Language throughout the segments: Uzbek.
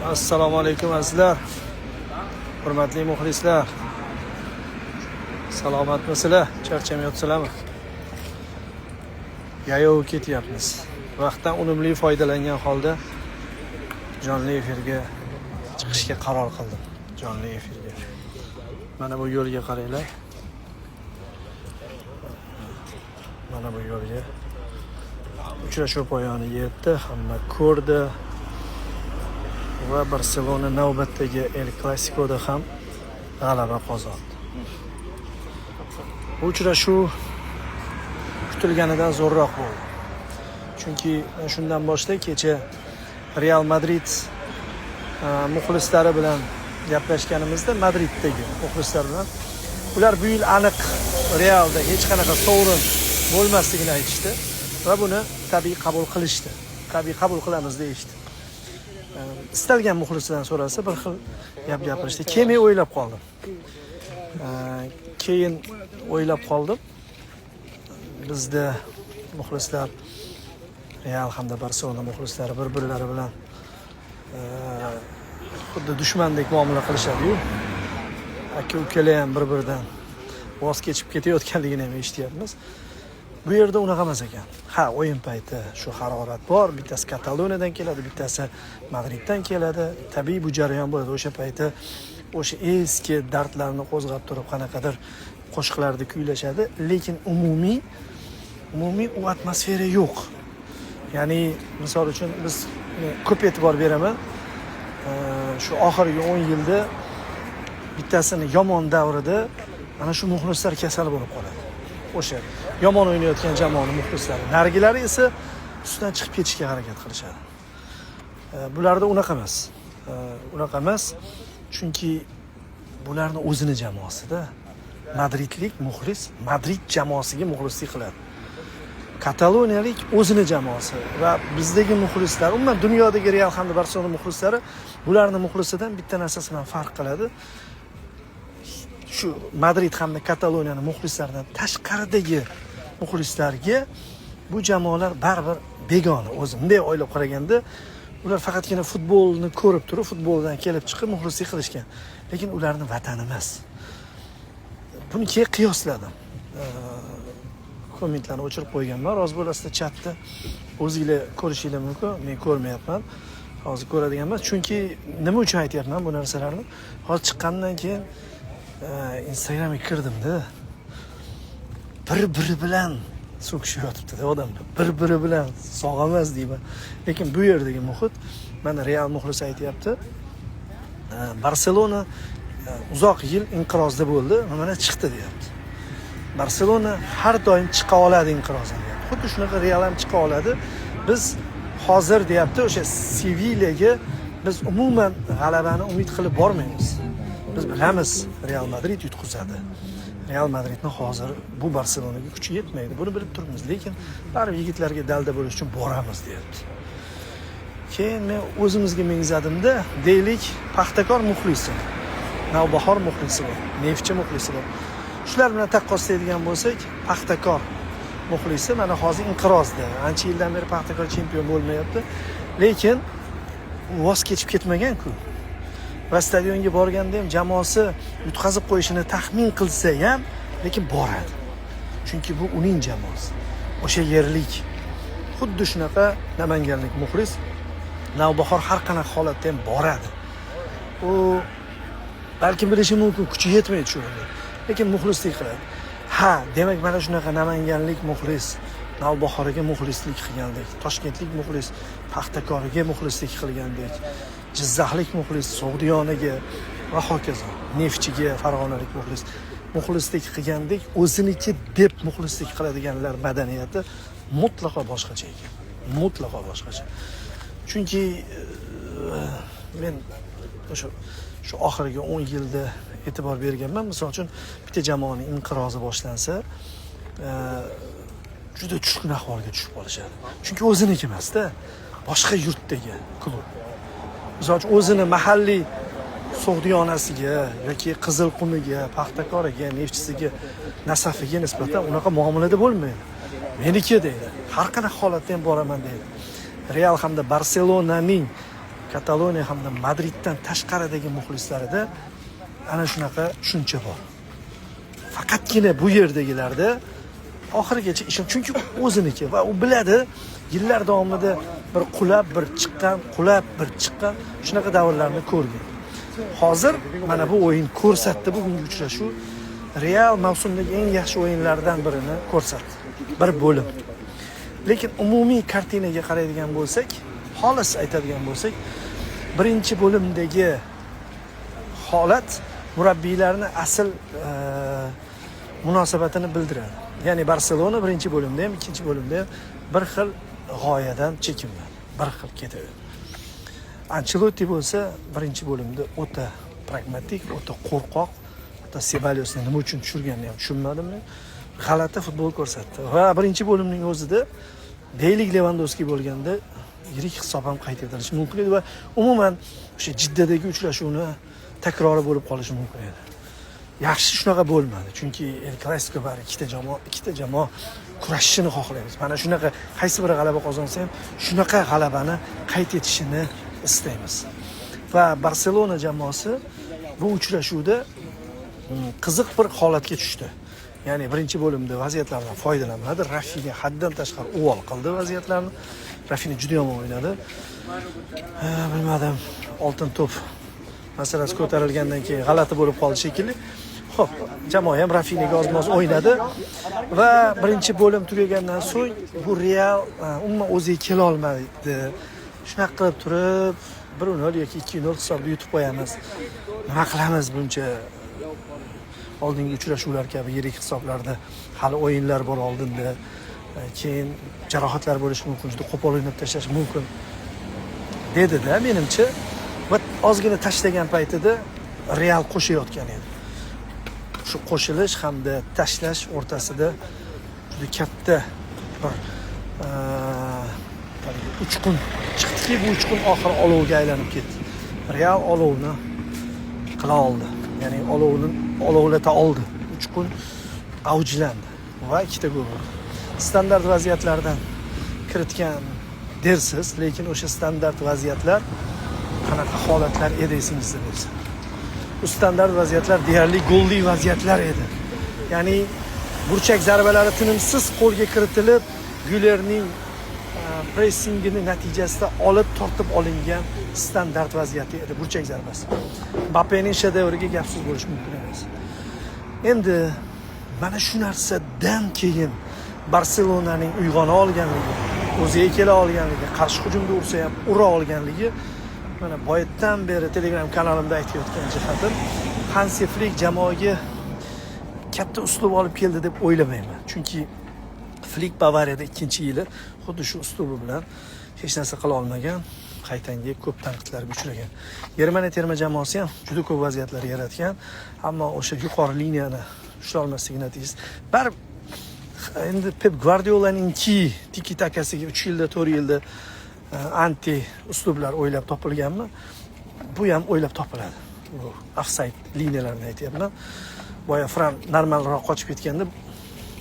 Assalomu alaykum, azizlar, hurmatli muxlislar. Salomatmisizlar? Charchamayapsizlarmi? Yayov ketyapmiz. Vaqtdan unumli foydalangan holda jonli efirga chiqishga qaror qildim. Jonli efirga. Mana bu yo'lga qaranglar. Mana bu yo'lga. Uchrashuv poyoniga yetdi, hamma ko'rdi. Va Barselona navbatdagi El Clasicoda ham g'alaba qozondi. Bu uchrashuv kutilganidan zo'rroq bo'ldi. Chunki shundan boshlay kecha Real Madrid muxlislari bilan gaplashganimizda, Madriddagi muxlislar bilan, ular bu yil aniq Realda hech qanaqa sovrin bo'lmasligini aytishdi va buni tabiiy qabul qilishdi. Tabiiy qabul qilamiz deyishdi. Istalgan muxlisdan so'rasa, bir xil gap gapirishdi. Keyin men o'ylab qoldim. Keyin o'ylab qoldim. Bizda muxlislar, Real hamda Barselona muxlislari bir-birlari bilan xuddi dushmandek muomala qilishadi-yu. Aka ukalar ham bir-biridan voz kechib ketayotganligini ham eshityapmiz. Bu yerda unaqa emas ekan. Ha, o'yin payti shu harorat bor, bittasi Kataloniyadan keladi, bittasi Madriddan keladi. Tabiiy bu jarayon bo'ladi. O'sha payti o'sha eski dardlarni qo'zg'ab turib qanaqadir qo'shiqlarni kuylashadi, lekin umumiy u atmosfera yo'q. Ya'ni misol uchun biz, men ko'p e'tibor beraman. Shu oxirgi 10 yilda bittasini yomon davrida mana shu muxlislar kasal bo'lib qoladi. O'sha yomon o'ynayotgan jamoani muxlislari. Narigilari esa ustidan chiqib ketishga harakat qilishadi. Bularda unaqa emas. Unaqa emas. Chunki bularni o'zini jamoasida madridlik muxlis Madrid jamoasiga muxlislik qiladi. Kataloniyalik o'zini jamoasi va bizdagi muxlislar, umuman dunyodagi Real hamda Barselona muxlislari bularni muxlisidan bitta narsasi bilan farq qiladi. Shu Madrid hamda Kataloniyani muxlislaridan tashqaridagi muxlislarga bu jamoalar baribir begona. O'zi bunday o'ylab qaraganda, ular faqatgina futbolni ko'rib turib, futboldan kelib chiqib muxlislik qilishgan. Lekin ularni vatani emas. Buni keyin qiyosladim. Kommentlarni o'chirib qo'yganman. Rozi bo'lasizlar, chatda o'zinglar ko'rishinglar mumkin. Men ko'rmayapman. Hozir ko'radigan emas. Chunki nima uchun aytyapman bu narsalarni? Hozir chiqqandan keyin Instagramga kirdimda. Bir-biri bilan so'kishib yotibdi-da odamlar. Bir-biri bilan sog' emas deyman. Lekin bu yerdagi muhit, mana Real muxlisi aytyapti. Barselona uzoq yil inqirozda bo'ldi, mana chiqdi deyapti. Barselona har doim chiqa oladi inqirozdan deyapti. Xuddi shunaqa Real ham chiqa oladi. Biz hozir deyapti, o'sha Sevilyaga biz umuman g'alabani umid qilib bormaymiz. Biz bilamiz, Real Madrid yutqizadi. Real Madridni hozir bu Barselonaga kuchi yetmaydi. Buni bilib turibmiz, lekin baribir yigitlarga dalda bo'lish uchun boramiz deyapti. Keyin men o'zimizga mengzadimda, deylik, Paxtakor muxlisi, Navbahor muxlisi bor, Neftchi muxlisi bor. Shular bilan taqqoslaydigan bo'lsak, Paxtakor muxlisi mana hozir inqirozda. Ancha yildan beri Paxtakor chempion bo'lmayapti. Lekin voz kechib ketmagan-ku. Va stadionga borganda ham jamoasi yutqazib qo'yishini taxmin qilsa ham, lekin boradi. Chunki bu uning jamoasi. O'sha yerlik. Xuddi shunaqa namanganlik muxlis Navbahor har qanaqa holatda ham boradi. U balkim bilishi mumkin, kuchi yetmaydi shu o'yinga. Lekin muxlislik qiladi. Ha, demak mana shunaqa namanganlik muxlis Navbahoriga muxlislik qilgandek, toshkentlik muxlis Paxtakoriga muxlislik qilgandek, jizzaxlik muxlis So'g'diyoniga va hokazo, Neftchiga farg'onalik muxlis muxlislik qilgandek, o'ziniki deb muxlislik qiladiganlar madaniyati mutlaqo boshqacha ekan. Mutlaqo boshqacha. Chunki men o'sha shu oxirgi 10 yilda e'tibor berganman. Misol uchun, bitta jamoaning inqirozi boshlansa, juda tushkun ahvolga tushib qolishadi. Chunki o'ziniki emasda, boshqa yurtdagi klub. Misol uchun, o'zini mahalliy So'g'diyonasiga yoki Qizilqumiga, Paxtakoriga, Neftchisiga, Nasafiga nisbatan unaqa muomalada bo'lmaydi. Meniki deydi. Har qanaqa holatda ham boraman deydi. Real hamda Barselonaning Kataloniya hamda Madriddan tashqaridagi muxlislarida ana shunaqa tushuncha bor. Faqatgina bu yerdagilarda oxirigacha ishon, chunki o'ziniki va u biladi, yillar davomida bir qulab bir chiqqan, qulab bir chiqqan shunaqa davrlarni ko'rgan. Hozir mana bu o'yin ko'rsatdi, bugungi uchrashuv Real mavsumdagi eng yaxshi o'yinlardan birini ko'rsatdi. Bir bo'lim. Lekin umumiy kartinaga qaraydigan bo'lsak, xolis aytadigan bo'lsak, birinchi bo'limdagi holat murabbiylarni asl munosabatini bildiradi. Ya'ni Barselona birinchi bo'limda ham, ikkinchi bo'limda ham bir xil g'oyadan chekinmadi, bir xil ketaverdi. Ancelotti bo'lsa birinchi bo'limda o'ta pragmatik, o'ta qo'rqoq, hatto Sebalyosni nima uchun tushirganini ham tushunmadim men. G'alati futbol ko'rsatdi va birinchi bo'limning o'zida deylik Levandovski bo'lganda yirik hisob ham qayd etilishi mumkin edi va umuman o'sha Jiddadagi uchrashuvni takrori bo'lib qolishi mumkin edi. Yaxshi shunaqa bo'lmadi, chunki El Klasiko bari ikkita jamoa kurashishini xohlaymiz. Mana shunaqa qaysi biri g'alaba qozonsa ham shunaqa g'alabani qayd etishini istaymiz. Va Barselona jamoasi bu uchrashuvda qiziq bir holatga tushdi. Ya'ni birinchi bo'limda vaziyatlardan foydalanmadi. Rafiga haddan tashqari uvol qildi vaziyatlarni. Rafina juda yomon o'ynadi. Bilmadim, oltin to'p masalasi ko'tarilgandan keyin g'alati bo'lib qoldi shekilli. Xo'p, jamoa ham Rafinaga ozmoz o'ynadi va birinchi bo'lim tugagandan so'ng bu Real umuman o'ziga kela olmadi. Shunaqa qilib turib 1-0 yoki 2-0 hisobida yutib qo'yamiz. Nima qilamiz buncha oldingi uchrashuvlar kabi yirik hisoblarda hali o'yinlar bor oldinda. Keyin jarohatlar bo'lishi mumkin, juda qo'pol o'ynab tashlash mumkin dedi-da menimcha. Va ozgina tashlagan paytida Real qo'shayotgan edi. Shu qo'shilish hamda tashlash o'rtasida juda katta bir uchqun chiqdiki, bu uchqun oxiri olovga aylanib ketdi. Real olovni qila oldi. Ya'ni olovni olovlata oldi. Uchqun avjlandi va ikkita gol urdi. Standart vaziyatlardan kiritgan dersiz, lekin o'sha standart vaziyatlar qanaqa holatlar edi esingizda bo'lsa. Bu standart vaziyatlar deyarli golli vaziyatlar edi. Ya'ni burchak zarbalari tinimsiz qo'lga kiritilib, Gülerning pressingini natijasida olib tortib olingan standart vaziyati edi burchak zarbasi. Mbappening shedevriga gap so'z bo'lishi mumkin emas. Endi mana shu narsadan keyin Barselonaning uyg'ona olganligi, o'ziga kela olganligi, qarshi hujumda ursa ham ura olganligi, mana boyatdan beri Telegram kanalimda aytayotgan jihatim, Hansi Flik jamoaga katta uslub olib keldi deb o'ylamayman. Chunki Flik Bavariyada ikkinchi yili xuddi shu uslubi bilan hech narsa qila olmagan, qaytanga ko'p tanqidlarga uchragan. Germaniya terma jamoasi ham juda ko'p vaziyatlar yaratgan, ammo o'sha yuqori liniyani ushlay olmasligi natijasida baribir endi Pep Gvardiolaninki tiki takasiga 3 yilda, 4 yilda anti uslublar o'ylab topilganmi? Bu ham o'ylab topiladi. Bu ofsayd liniyalarini aytyapman. Boya Fran normalroq qochib ketganda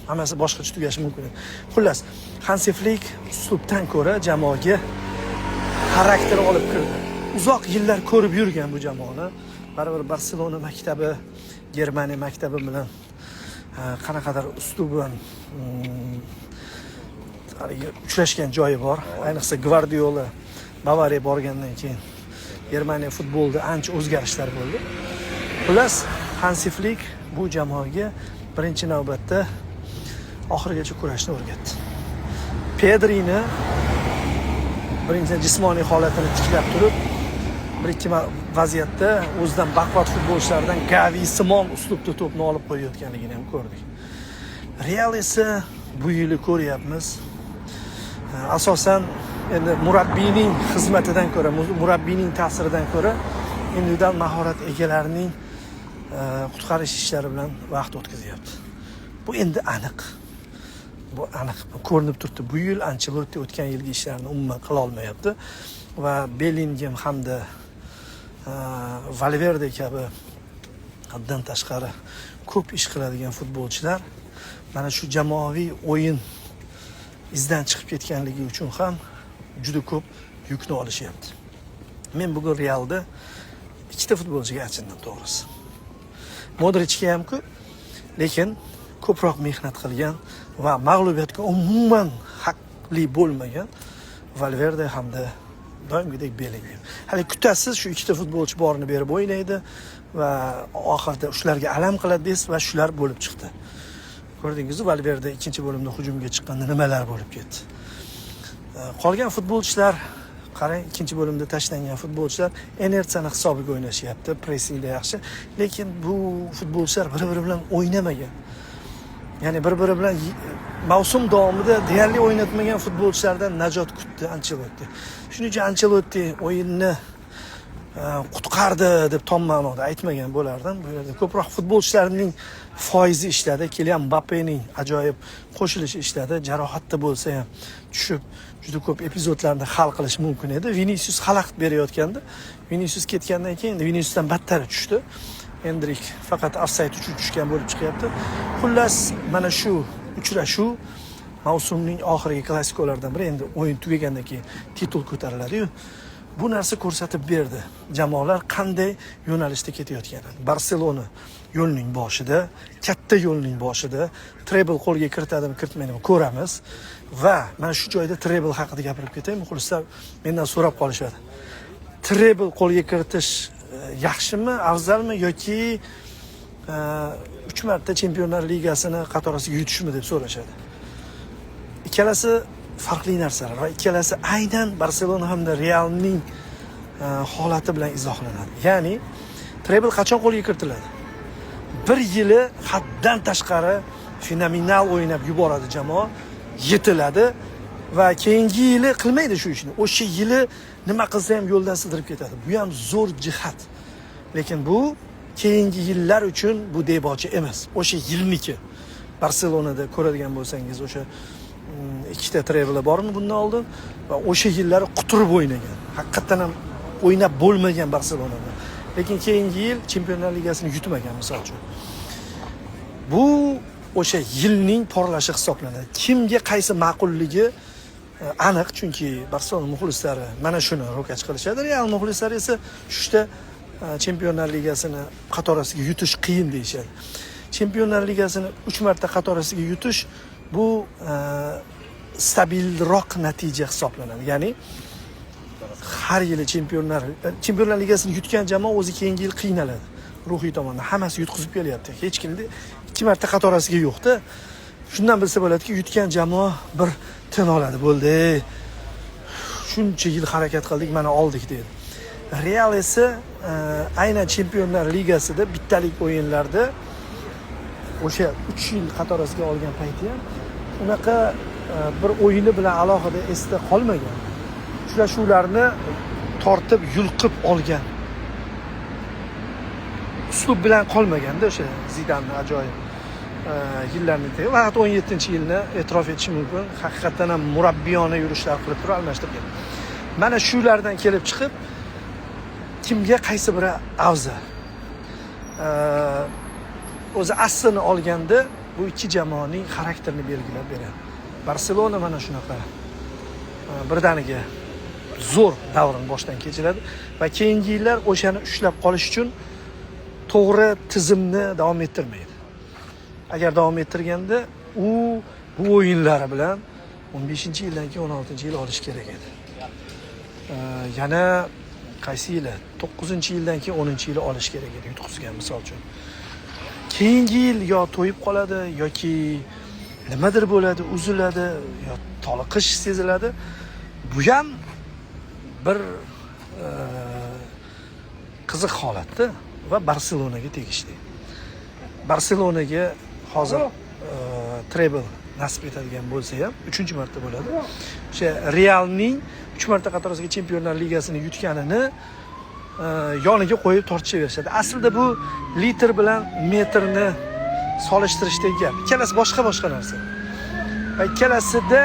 hammasi boshqacha tugashi mumkin edi. Xullas, Hansi Flik uslubdan ko'ra jamoaga xarakter olib kirdi. Uzoq yillar ko'rib yurgan bu jamoani. Baribir Barselona maktabi, Germaniya maktabi bilan qanaqadir uslub bilan haligi uchrashgan joyi bor. Ayniqsa Gvardiola Bavariya borgandan keyin Germaniya futbolida ancha o'zgarishlar bo'ldi. Xullas, Hansi Flik bu jamoaga birinchi navbatda oxirigacha kurashni o'rgatdi. Pedrini birinchidan jismoniy holatini tiklab turib, bir ikki vaziyatda o'zidan baquvvat futbolchilardan Gavi simon uslubda to'pni olib qo'yayotganligini ham ko'rdik. Real esa bu yili ko'ryapmiz. Asosan endi murabbiyning xizmatidan ko'ra, murabbiyning ta'siridan ko'ra individual mahorat egalarining qutqarish ishlari bilan vaqt o'tkazyapti. Bu endi aniq. Bu aniq ko'rinib turibdi. Bu yil Ancelotti o'tgan yilgi ishlarini umuman qila olmayapti va Bellingham hamda Valverde kabi haddan tashqari ko'p ish qiladigan futbolchilar mana shu jamoaviy o'yin izdan chiqib ketganligi uchun ham juda ko'p yukni olishyapti. Men bugun Realda ikkita futbolchiga achindim, to'g'risi. Modrichga ham-ku, lekin ko'proq mehnat qilgan va mag'lubiyatga umuman haqli bo'lmagan Valverde hamda doimgidek Bellingham. Hali kutasiz, shu ikkita futbolchi borini berib o'ynaydi va oxirida shularga alam qiladi deysiz va shular bo'lib chiqdi. Ko'rdingiz, Valverde ikkinchi bo'limda hujumga chiqqanda nimalar bo'lib ketdi. Qolgan futbolchilar, qarang, ikkinchi bo'limda tashlangan futbolchilar inertsiyani hisobiga o'ynashyapti, pressingda yaxshi, lekin bu futbolchilar bir-biri bilan o'ynamagan. Ya'ni bir-biri bilan mavsum davomida deyarli o'ynatmagan futbolchilardan najot kutdi Ancelotti. Shuning uchun Ancelotti o'yinni qutqardi deb tom ma'noda aytmagan bo'lardim. Bu yerda ko'proq futbolchilarning foizi ishladi. Kilian Mbappening ajoyib qo'shilishi ishladi. Jarohatda bo'lsa ham tushib juda ko'p epizodlarni hal qilish mumkin edi. Vinicius xalaqit berayotgandi. Vinicius ketgandan keyin endi Viniciusdan battari tushdi. Endrik faqat ofsayd uchun tushgan bo'lib chiqyapti. Xullas, mana shu uchrashuv mavsumning oxirgi klassikolardan biri. Endi o'yin tugagandan keyin titul ko'tariladi-yu. Bu narsa ko'rsatib berdi jamoalar qanday yo'nalishda ketayotganini. Barselona yo'lning boshida, katta yo'lning boshida. Treble qo'lga kiritadimi, kiritmaydimi ko'ramiz. Va mana shu joyda treble haqida gapirib ketay, muxlislar mendan so'rab qolishadi. Treble qo'lga kiritish yaxshimi, afzalmi yoki 3 marta Chempionlar Ligasini qatorasiga yutishmi deb so'rashadi. Ikkalasi farqli narsalar va ikkalasi aynan Barselona hamda Realning holati bilan izohlanadi. Ya'ni treble qachon qo'lga kiritiladi? Bir yili haddan tashqari fenomenal o'ynab yuboradi jamoa, yetiladi va keyingi yili qilmaydi shu ishni. O'sha yili nima qilsa ham yo'ldan sidirib ketadi. Bu ham zo'r jihat. Lekin bu keyingi yillar uchun bu debocha emas. O'sha yilniki. Barselonada ko'radigan bo'lsangiz, o'sha ikkita treble bormi bundan oldin va o'sha yillari quturib o'ynagan. Haqiqatan ham o'ynab bo'lmagan Barselonada. Lekin keyingi yil Chempionlar Ligasini yutmagan misol uchun. Bu o'sha yilning porlashi hisoblanadi. Kimga qaysi ma'qulligi aniq, chunki Barselona muxlislari mana shuni ro'kach qilishadi. Real muxlislari esa shushda Chempionlar Ligasini qatorasiga yutish qiyin deyishadi. Chempionlar Ligasini 3 marta qatorasiga yutish bu stabilroq natija hisoblanadi. Ya'ni har yili Chempionlar Ligasini yutgan jamoa o'zi keyingi yil qiynaladi. Ruhiy tomondan hammasi yutqizib kelyapti. Hech kimda 2 marta qatorasiga yo'q-da. Shundan bilsa bo'ladiki, yutgan jamoa bir tin oladi. Bo'ldi. Shuncha yil harakat qildik, mana oldik deydi. Real esa aynan Chempionlar Ligasida bittalik o'yinlarda o'sha 3 yil qatorasiga olgan payti ham unaqa bir o'yini bilan alohida esda qolmagan. Uchrashuvlarni tortib, yulqib olgan uslub bilan qolmaganda o'sha Zidanni ajoyib yillarni faqat 17-yilni e'tirof etish mumkin. Haqiqatan ham murabbiyona yurishlar qilib turib almashtirgan. Mana shulardan kelib chiqib kimga qaysi biri afzal? O'zi aslini olganda bu ikki jamoaning xarakterini belgilab beradi. Barselona mana shunaqa birdaniga zo'r davrni boshdan kechiradi va keyingi yillar o'shani ushlab qolish uchun to'g'ri tizimni davom ettirmaydi. Agar davom ettirganda u bu o'yinlari bilan 15-yildan keyin 16-yil olish kerak edi. Yana qaysi yili? 9-yildan keyin 10-yili olish kerak edi, yutqizgan misol uchun. Keyingi yil yo to'yib qoladi yoki nimadir bo'ladi, uziladi, yo toliqish seziladi. Bu ham bir qiziq holatda va Barselonaga tegishli. Barselonaga hozir treble nasib etadigan bo'lsa ham 3-marta bo'ladi. O'sha Realning 3 marta qatorasiga Chempionlar Ligasini yutganini yoniga qo'yib tortishaverishadi. Aslida bu litr bilan metrni solishtirishdagi gap. Ikkalasi boshqa-boshqa narsa. Va ikkalasida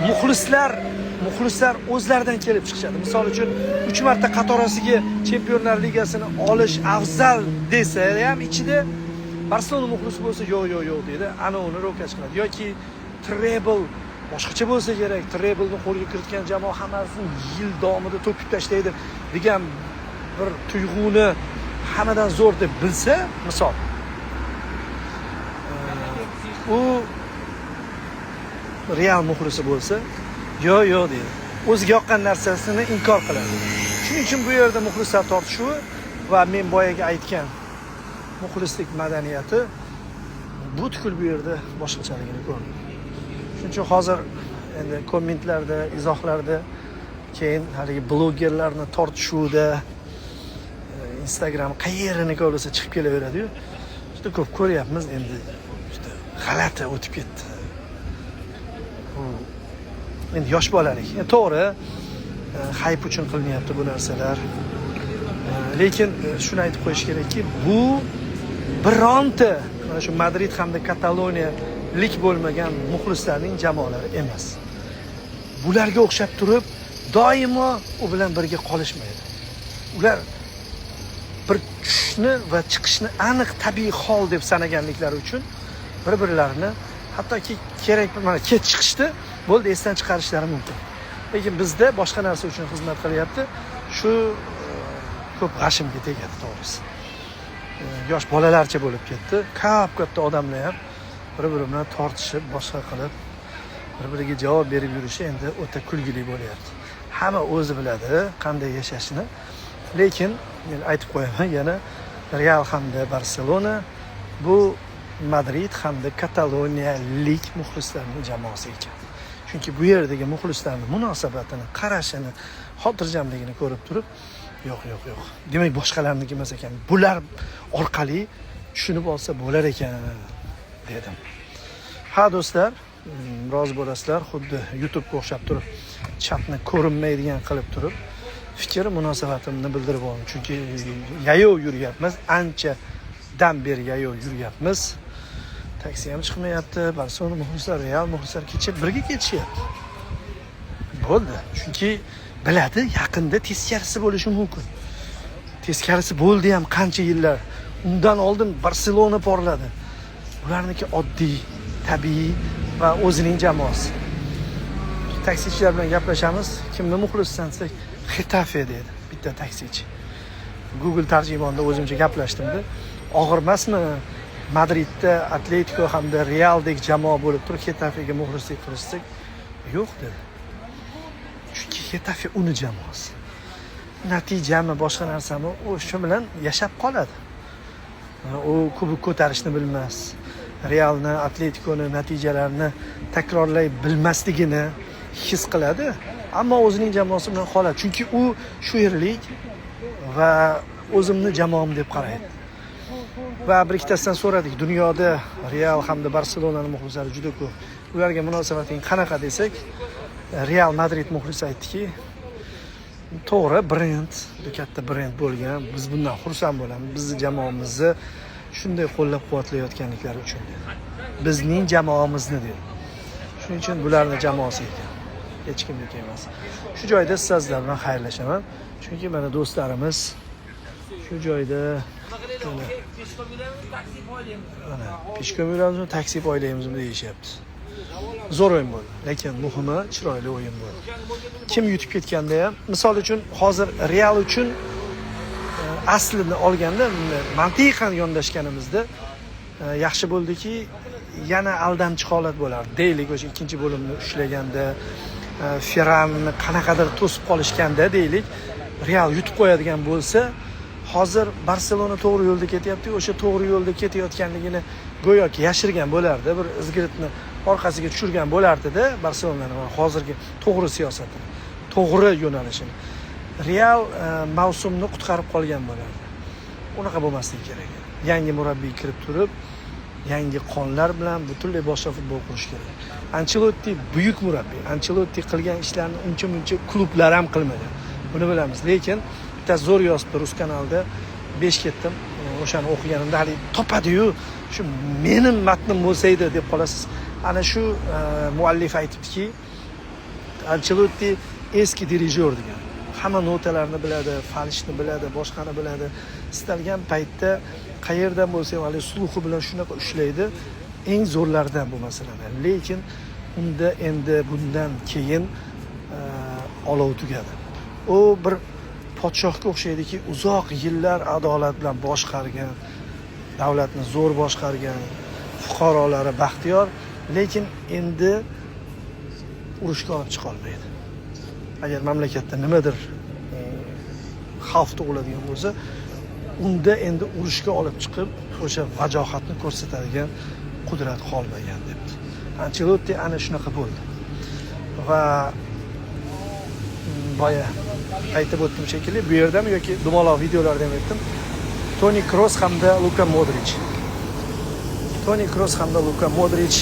muxlislar o'zlaridan kelib chiqishadi. Misol uchun 3 marta qatorasiga Chempionlar Ligasini olish afzal desa ham ichida Barselona muxlisi bo'lsa yo'q, yo'q, yo'q deydi. Ana uni ro'kach qiladi. Yoki treble Boshqacha bo'lsa kerak, treblni qo'lga kiritgan jamoa hammasini yil davomida to'kib tashlaydi degan bir tuyg'uni hammadan zo'r deb bilsa, misol, u Real muxlisi bo'lsa, yo'q yo'q deydi. O'ziga yoqqan narsasini inkor qiladi. Shuning uchun bu yerda muxlislar tortishuvi va men boyagi aytgan muxlislik madaniyati butkul bu yerda boshqachaligini ko'rdim. Shuning uchun hozir endi kommentlarda, izohlarda, keyin haligi blogerlarni tortishuvida Instagram qayerini ko'rsa chiqib kelaveradi-yu. Juda ko'p ko'ryapmiz endi, juda g'alati o'tib ketdi. Bu endi yosh bolalik. To'g'ri, hayp uchun qilinyapti bu narsalar. Lekin shuni aytib qo'yish kerakki, bu bironta mana shu Madrid hamda Kataloniyalik bo'lmagan muxlislarning jamoalari emas. Bularga o'xshab turib, doimo u bilan birga qolishmaydi. Ular bir tushishni va chiqishni aniq tabiiy hol deb sanaganliklari uchun bir-birlarini hattoki kerak mana kech chiqishdi, bo'ldi, esdan chiqarishlari mumkin. Lekin bizda boshqa narsa uchun xizmat qilyapti. Shu ko'p g'ashimga tegadi, to'g'risi. Yosh bolalarcha bo'lib ketdi. Kap-katta odamlar ham bir-biri bilan tortishib, boshqa qilib, bir-biriga javob berib yurishi endi o'ta kulgili bo'lyapti. Hamma o'zi biladi qanday yashashini. Lekin men aytib qo'yaman yana, Real hamda Barselona bu Madrid hamda Kataloniyalik muxlislarning jamoasi ekan. Chunki bu yerdagi muxlislarning munosabatini, qarashini, xotirjamligini ko'rib turib, yo'q, yo'q, yo'q. Demak, boshqalarniki emas ekan. Bular orqali tushunib olsa bo'lar ekan dedim. Ha do'stlar, rozi bo'lasizlar, xuddi YouTube'ga o'xshab turib, chatni ko'rinmaydigan qilib turib, fikr munosabatimni bildirib oldim. Chunki yayov yuryapmiz, anchadan beri yayov yuryapmiz. Taksi ham chiqmayapti. Barselona muxlislari, Real muxlislari kecha birga ketishyapti. Bo'ldi. Chunki biladi, yaqinda teskarisi bo'lishi mumkin. Teskarisi bo'ldi ham qancha yillar. Undan oldin Barselona porladi. Bularniki oddiy, tabiiy va o'zining jamoasi. Taksichilar bilan gaplashamiz. Kimni muxlissan desak, Xetafe dedi bitta taksichi. Google tarjimonda o'zimcha gaplashdim-da. Og'ir emasmi Madridda Atletico hamda Realdek jamoa bo'lib turib Xetafega muxlislik qilishsak? Yo'q dedi. Chunki Xetafe uni jamoasi. Natijami, boshqa narsami, u shu bilan yashab qoladi. U kubok ko'tarishni bilmas. Realni, Atleticoni natijalarini takrorlay bilmasligini his qiladi, ammo o'zining jamoasi bilan qoladi. Chunki u shu yerlik va o'zimni jamoam deb qaraydi. Va bir ikkitasidan so'radik, dunyoda Real hamda Barselonani muxlislari juda ko'p. Ularga munosabating qanaqa desak, Real Madrid muxlisi aytdiki, to'g'ri, brend, juda katta brend bo'lgan, biz bundan xursand bo'lamiz, bizni jamoamizni shunday qo'llab-quvvatlayotganliklari uchun dedi. Bizning jamoamizni dedi. Shuning uchun bularning jamoasi ekan. Hech kimniki emas. Shu joyda sizlar bilan xayrlashaman. Chunki mana do'stlarimiz shu joyda mana peshkom yuramizmi, taksi poylaymizmi deyishyapti. Zo'r o'yin bo'ldi, lekin muhimi chiroyli o'yin bo'ldi. Kim yutib ketganda ham, misol uchun hozir Real uchun aslini olganda mantiqan yondashganimizda yaxshi bo'ldiki, yana aldamchi holat bo'lardi. Deylik, o'sha ikkinchi bo'limni ushlaganda, Ferranni qanaqadir to'sib qolishganda deylik, Real yutib qo'yadigan bo'lsa, hozir Barselona to'g'ri yo'lda ketyapti, o'sha to'g'ri yo'lda ketayotganligini go'yoki yashirgan bo'lardi, bir izgiritni orqasiga tushirgan bo'lardi-da Barselonani hozirgi to'g'ri siyosatini, to'g'ri yo'nalishini. Real mavsumni qutqarib qolgan bo'lardi. Unaqa bo'lmasligi kerak. Yangi murabbiy kirib turib, yangi qonlar bilan butunlay boshqa futbol qurish kerak. Ancelotti buyuk murabbiy. Ancelotti qilgan ishlarni uncha-muncha klublar ham qilmagan. Buni bilamiz. Lekin bitta zo'r yozibdi rus kanalida. 5 ketdim. O'shani o'qiganimda hali topadi-yu, shu mening matnim bo'lsa edi deb qolasiz. Ana shu muallif aytibdiki, Ancelotti eski dirijor degan. Hamma notalarni biladi, falshni biladi, boshqani biladi. Istalgan paytda qayerdan bo'lsa ham hali sluhi bilan shunaqa ushlaydi. Eng zo'rlaridan bu masalada. Lekin Unda endi bundan keyin olov tugadi. U bir podshohga o'xshaydiki, uzoq yillar adolat bilan boshqargan, davlatni zo'r boshqargan, fuqarolari baxtiyor, lekin endi urushga olib chiqa olmaydi. Agar mamlakatda nimadir xavf tug'iladigan bo'lsa, unda endi urushga olib chiqib o'sha vajohatni ko'rsatadigan qudrat qolmagan debdi. Ancelotti ana shunaqa bo'ldi. Va boya aytib o'tdim shekilli, bu yerdami yoki dumaloq videolarda ham aytdim. Toni Kroos hamda Luka Modrich. Toni Kroos hamda Luka Modrich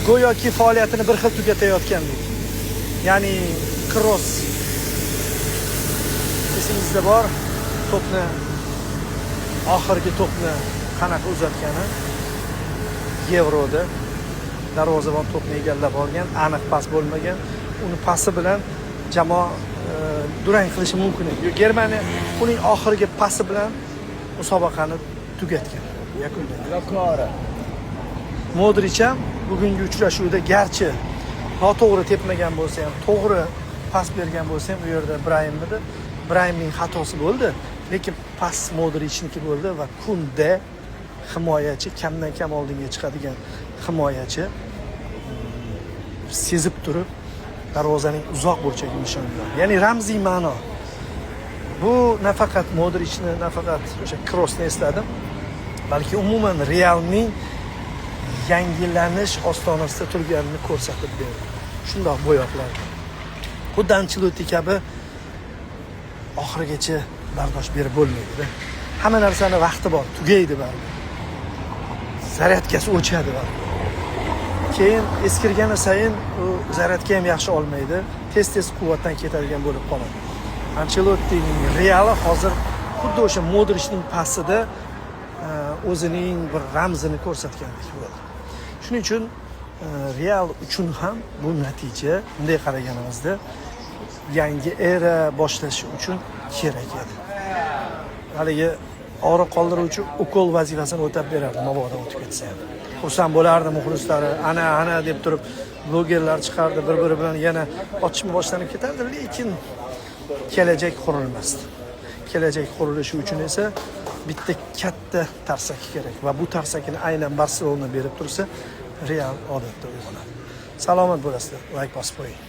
go'yoki faoliyatini bir xil tugatayotgandek. Ya'ni Kroos, esingizda bor, to'pni, oxirgi to'pni qanaqa uzatgani Yevroda darvozabon to'pni egallab olgan, aniq pas bo'lmagan. Uni pasi bilan jamoa durang qilishi mumkin edi. Germaniya uning oxirgi pasi bilan musobaqani tugatgan, yakunlagan. Modrich ham bugungi uchrashuvda garchi noto'g'ri tepmagan bo'lsa ham, to'g'ri pas bergan bo'lsa ham, u yerda Brayimnidi. Brayimning xatosi bo'ldi, lekin pas Modrichniki bo'ldi va Kunde himoyachi, kamdan kam oldinga chiqadigan himoyachi sezib turib darvozaning uzoq burchagini nishonga oldi. Ya'ni ramziy ma'no. Bu nafaqat Modrichni, nafaqat o'sha Kroosni esladim, balki umuman Realning yangilanish ostonasida turganini ko'rsatib berdi. Shundoq bo'yoqlar. Xuddi Ancelotti kabi oxirigacha bardosh berib bo'lmaydi-da. Hamma narsani vaqti bor, tugaydi baribir. Zaryadkasi o'chadi baribir. Keyin eskirgani sayin u zaryadka ham yaxshi olmaydi, tez-tez quvvatdan ketadigan bo'lib qoladi. Ancelottining Reali hozir xuddi o'sha Modrichning pasida o'zining bir ramzini ko'rsatgandek bo'ldi. Shuning uchun Real uchun ham bu natija bunday qaraganimizda yangi era boshlashi uchun kerak edi. Haligi og'riq qoldiruvchi ukol vazifasini o'tab berardi, mabodo o'tib ketsa ham. Xursand bo'lardi muxlislari, ana ana deb turib blogerlar chiqardi, bir-biri bilan yana otishma boshlanib ketardi, lekin kelajak qurilmasdi. Kelajak qurilishi uchun esa bitta katta tarsaki kerak va bu tarsakini aynan Barselona berib tursa, Real odatda uyg'onadi. Salomat bo'lasizlar, layk bosib qo'ying.